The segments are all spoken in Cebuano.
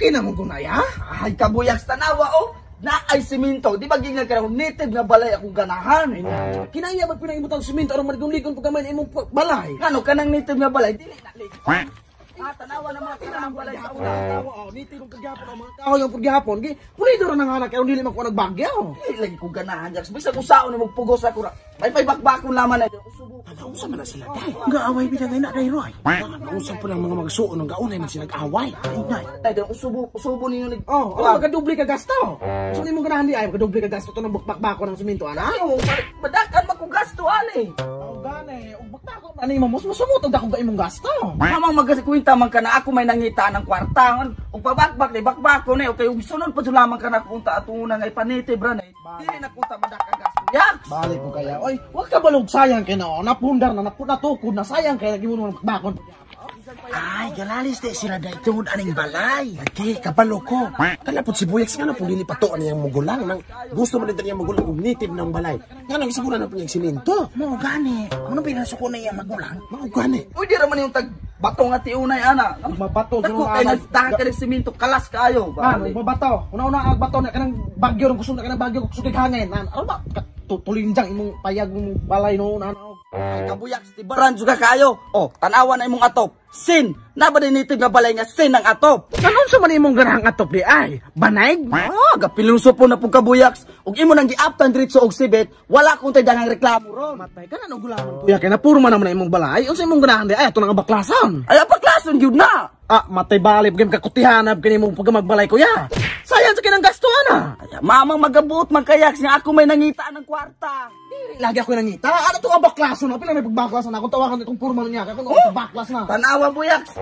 Okay na mo gunaya. Ay, kabuyaks, tanawa oh. Na ay simento. Di ba gingan ka native nga balay akong ganahan. Kinaya ba pinangibutang simento aron maligon-ligon pag gamay na imong balay? Ngano kanang native nga balay dili na lig. Ah, tanawa na mga kanang balay sa una. Tawa oh, niti kong pagyapon ang mga kahoy ang pagyapon. Gi, pulido ra nang anak aron dili makuha nagbagyo. Dili lagi ko ganahan, Jax. Bisag usaon na magpugos ako ra. May bakbakon laman na. Usubo. Nausa man na sila day. Gaaway bitaw na day Roy. Nausa po lang mga magsuon ng gaunay man sila nag-away. Ay nay. Ay, dahil usubo, usubo ninyo ni. Oh, aron magkadoble ka gasto. So nimo ganahan di ay magkadoble ka gasto to ng bakbako ng simento ana. Ay, oh, madakan makugasto ani. Oh, gani, ug bakbako ani mo mas masumot og dako ka imong gasto. Mamang magasikwenta man ka na ako may nangita ng kwarta. Ug pabakbak ni bakbako ni okay ug sunod pa jud lamang ka na kunta at una nga ipanitib ra ni. Dili na kunta madakan gasto. Yaks. Balik ko kaya. Oy, wag ka balog sayang kay no. Napundar na natukod na sayang kay lagi mo naman bakbakon. Ay, galalis di sila day tungod aning balay. Okay, kabalo ko. Kalapot si Buyax nga na po dili patuan niyang mugulang. Nang gusto man nito niyang magulang og native ng balay. Nga nang siguro na po niyang simento. Mao gani. Ano pinasuko na iya magulang? Mao gani. Uy, di ra man yung tag bato nga tiunay ana. Mabato Dako kay nagdahan ka ng simento kalas kaayo. Ah, Bali. mabato. Una-una ang bato na kanang bagyo ron kusog na kanang bagyo kusog kay hangin. Nan, ano ba? Tulinjang imong payag imong balay no ana. Ay, kabuyaks, tibaran juga kaayo. Oh, tanawa na imong atop. Sin, na ba din native nga balay nga sin ang atop? Kanon sa man imong ganahang atop di ay? Banaig? Ah, gapiluso po na pug kabuyaks. Ug imo nang giaptan diretso og sibet, wala kong tay dangang reklamo ron. Matay ka na no gulaman kuya kay napuro man naman na imong balay. Unsa imong ganahan di ay ato nang baklasan? Ay, apaklason gyud na. Ah, matay balib game kakutihanab kini imong pagmagbalay kuya. Sayang sa kinang gasto ana. Ay, mamang magabuot man kayaks nga ako may nangita ng kwarta. Dili lagi ako nangita. Ano to ang baklason na? Pila may pagbaklasan na. Kung tawagan itong purma niya. Kung oh, baklas na. Tanawa buyaks.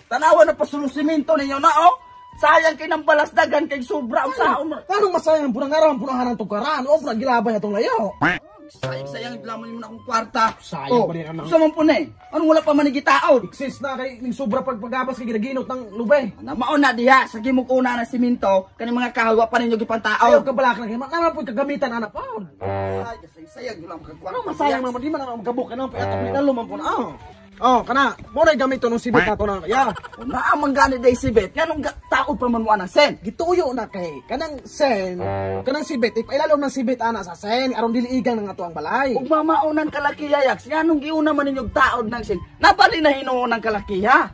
Tanawa na pasulong simento ninyo na oh. Sayang kay nang balasdagan kay sobra usaon. Anong masayang punang araw ang punahan ng tugkaran o punang gilabay atong layo. Sayang sayang lamon nimo na akong kwarta. Sayang pa rin ang- Sa man po na eh. Anong wala pa man ni gitaon? Exist na kay ning sobra pagpagabas kay ginaginot ng lubay. Na mao na diha sa gimong una na simento kani mga kahoy wa pa ninyo Ayaw gipantaon. ka balak na kay man po kagamitan ana pa. Ay, sayang sayang lang kag kwarta. Ano masayang naman di man ang gabok ano pa ato pinalo man po na. Oh. Oh, kana mo na gamit nung sibit nato na. Ya. Naa man gani day sibet. Nganong taod pa man mo anang sen? Gituyo na kay kanang sen, kanang sibit ipailalom ng sibit ana sa sen aron dili igang nang ato ang balay. Ug mamaunan kalakiya yaks, nganong giuna man ninyo taod ng sen? Nabali na hinuon ang kalakiya.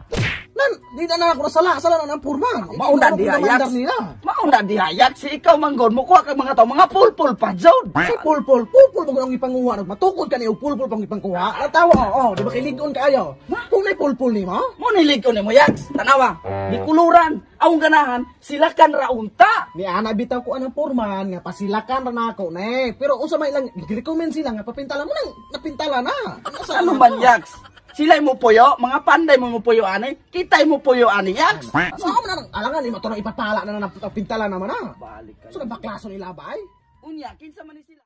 Nan, di na na ako nasala, sala na ng purma. Mauna diha yaks. Nila. Mauna diha yaks, si ikaw manggod mo kuha kag mga tao mga pulpul pa jud. Si pulpul, pulpul mo ang ipanguha nag matukod ka ni og pulpul pang ipangkuha. Ang tawa, oh, di ba kay ligon kaayo? Kung nay pulpul nimo, Mo nilig ko nimo yaks. Tanawa, gikuluran. Awong ganahan sila kan raunta. Ni ana bitaw ko anang purman nga pasilakan ra nako ne. Pero unsa may ilang gi-recommend sila nga papintala mo nang napintala na. Ano Ano man yaks? Sila mo puyo, mga panday mo mo puyo ani, kitay mo puyo ani yaks. Sa man nang alangan ni mo to nang ipapala na napintala naman na. Balik kayo. So nabaklason ilabay. Unya kinsa man ni sila?